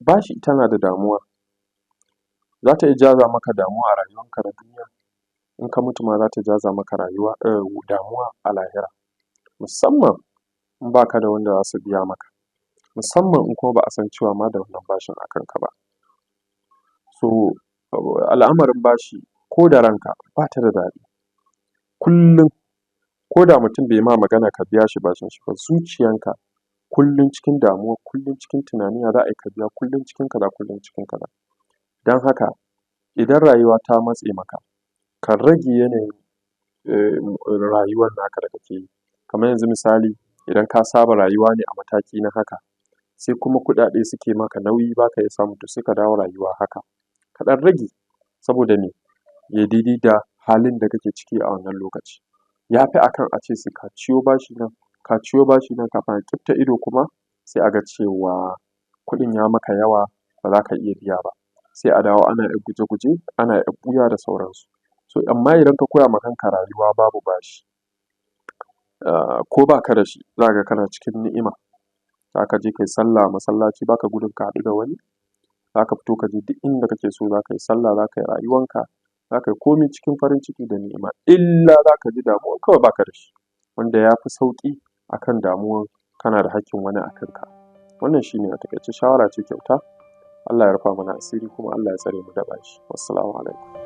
Bashi tana da damuwa, za ta iya jaza maka damuwa a rayuwanka na duniya, in ka mutu ma za ta jaza maka damuwa a lahira, musamman in ba ka da wanda za su biya maka, musamman in kuma ba a san cewa ma da wannan bashin a kanka ba. So al'amarin bashi ko da ranka ba ta da daɗi, kullum koda mutum bai ma magana ka biya shi bashin shi ba zuciyanka kullum cikin damuwa, kullum cikin tunanin ya za a yi ka biya, kullum cikin kaza, kullum cikin kaza. Don haka idan rayuwa ta matse maka ka rage yanayin rayuwan naka da kake yi, kaman yanzu misali idan ka saba rayuwa ne a mataki na haka, sai kuma kuɗaɗe suke maka nauyi ba ka iya samu, to sai ka dawo rayuwa haka ka ɗan rage saboda me yai daidai da halin da kake ciki a wannan lokaci. Ya fi akan a ce sai ka ciwo bashi nan, ka ciwo bashi nan kafin a ƙyabta ido kuma sai a ga cewa kuɗin ya maka yawa ba za ka iya biya ba, sai a dawo ana ‘yar guje-guje, ana ‘yar ɓuya da sauransu. So amma idan ka koya ma kanka rayuwa babu bashi ko ba ka da shi za ka ga kana cikin ni'ima, za ka je kai sallah a masallaci ba ka gudun ka haɗu da wani, za ka fito ka je duk inda kake so, za kai sallah, za kai rayuwanka, za kai komai cikin farin ciki da ni'ima, illa za ka ji damuwan kawai ba ka da shi, wanda ya fi sauƙi akan damuwan kana da haƙƙin wani a kanka. Wannan shi ne a taƙaice shawara ce kyauta, Allah ya rufa mana asiri kuma Allah ya tsare mu da bashi. Wassalamu alaikum.